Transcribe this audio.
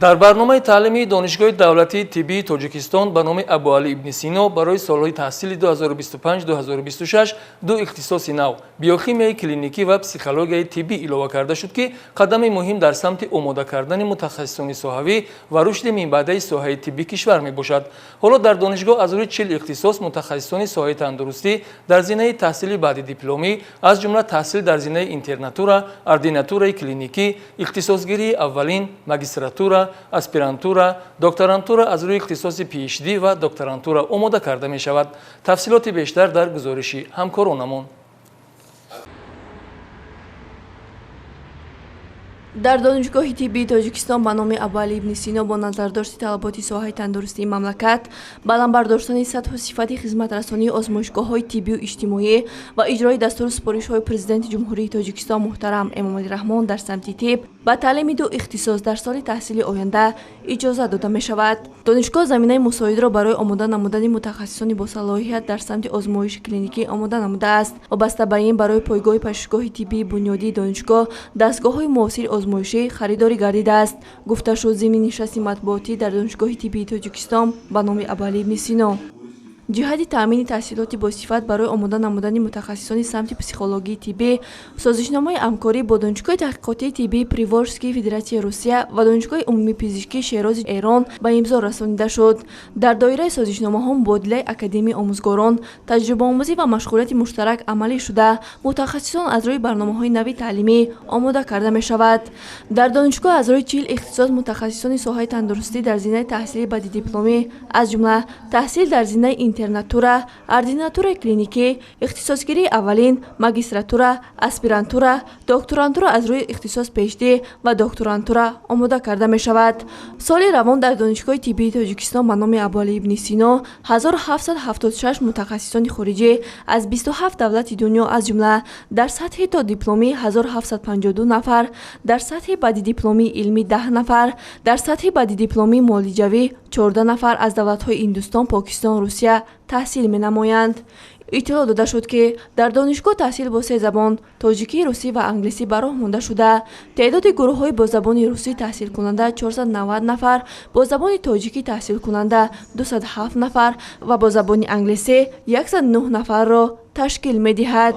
Дар барномаи таълимии Донишгоҳи давлатии тиббии Тоҷикистон ба номи Абуалӣ ибни Сино барои солҳои таҳсили 2025-2026 ду ихтисоси нав, биохимияи клиникӣ ва психологияи тиббӣ, илова карда шуд, ки қадами муҳим дар самти омода кардани мутахассисони соҳавӣ ва рушди минбаъдаи соҳаи тибби кишвар мебошад. Ҳоло дар донишгоҳ аз рӯи 40 ихтисос мутахассисони соҳаи тандурустӣ дар зинаи таҳсили баъди дипломӣ, аз ҷумла таҳсил дар зинаи интернатура, ординатураи клиникӣ, ихтисосгирии аввалин, магистратура, аспирантура, докторантура аз рӯи ихтисоси PhD ва докторантура омода карда мешавад. Тафсилоти бештар дар гузориши ҳамкоронамон. Дар Донишгоҳи тиббии Тоҷикистон ба номи Абуалӣ ибни Сино бо назардошти талаботи соҳаи тандурустии мамлакат, баланд бардоштани сатҳу сифати хизматрасонии озмоишгоҳҳои тиббию иҷтимоӣ ва иҷрои дастуру супоришҳои Президенти Ҷумҳурии Тоҷикистон муҳтарам Эмомалӣ Раҳмон дар самти тиб ба таълими ду ихтисос дар соли таҳсили оянда иҷозат дода мешавад. Донишгоҳ заминаи мусоидро барои омода намудани мутахассисони босалоҳият дар самти озмоиши клиникӣ омода намудааст. Вобаста ба ин, барои пойгоҳи пажӯҳишгоҳи тиббии бунёдии донишгоҳ дастгоҳҳои муосири озмоишӣ харидорӣ гардидааст, гуфта шуд зимни нишасти матбуотӣ дар Донишгоҳи тиббии Тоҷикистон ба номи Абуалӣ ибни Сино. Ҷиҳати таъмини таҳсилоти босифат барои омода намудани мутахассисони самти психологии тиббӣ созишномаи ҳамкорӣ бо Донишгоҳи таҳқиқотии тиббии Приволжскии Федератсияи Русия ва Донишгоҳи умумипизишкии Шерози Эрон ба имзо расонида шуд. Дар доираи созишномаҳо мубодилаи академии омӯзгорон, таҷрибаомӯзӣ ва машғулияти муштарак амалӣ шуда, мутахассисон аз рӯи барномаҳои нави таълимӣ омода карда мешавад. Дар донишгоҳ аз рӯи 40 ихтисос мутахассисони соҳаи тандурустӣ дар зинаи таҳсили баъдидипломӣ, аз ҷумла таҳсил дар зинаи интернатура, ординатураи клиникӣ, ихтисосгирии аввалин, магистратура, аспирантура, докторантура аз рӯи ихтисос PhD ва докторантура омода карда мешавад. Соли равон дар Донишгоҳи тиббии Тоҷикистон ба номи Абуалӣ ибни Сино 1776 мутахассисони хориҷӣ аз 27 давлати дунё, аз ҷумла дар сатҳи то дипломӣ 1752 нафар, дар сатҳи баъдидипломии илмӣ 10 нафар, дар сатҳи баъдидипломии муолиҷавӣ 14 нафар аз давлатҳои Ҳиндустон, Покистон, Русия таҳсил менамоянд. Иттилоъ дода шуд, ки дар донишгоҳ таҳсил бо се забон, тоҷикӣ, русӣ ва англисӣ, ба роҳ монда шуда, теъдоди гурӯҳҳои бо забони русӣ таҳсилкунанда 490 нафар, бо забони тоҷикӣ таҳсилкунанда 207 нафар ва бо забони англисӣ 109 нафарро ташкил медиҳад.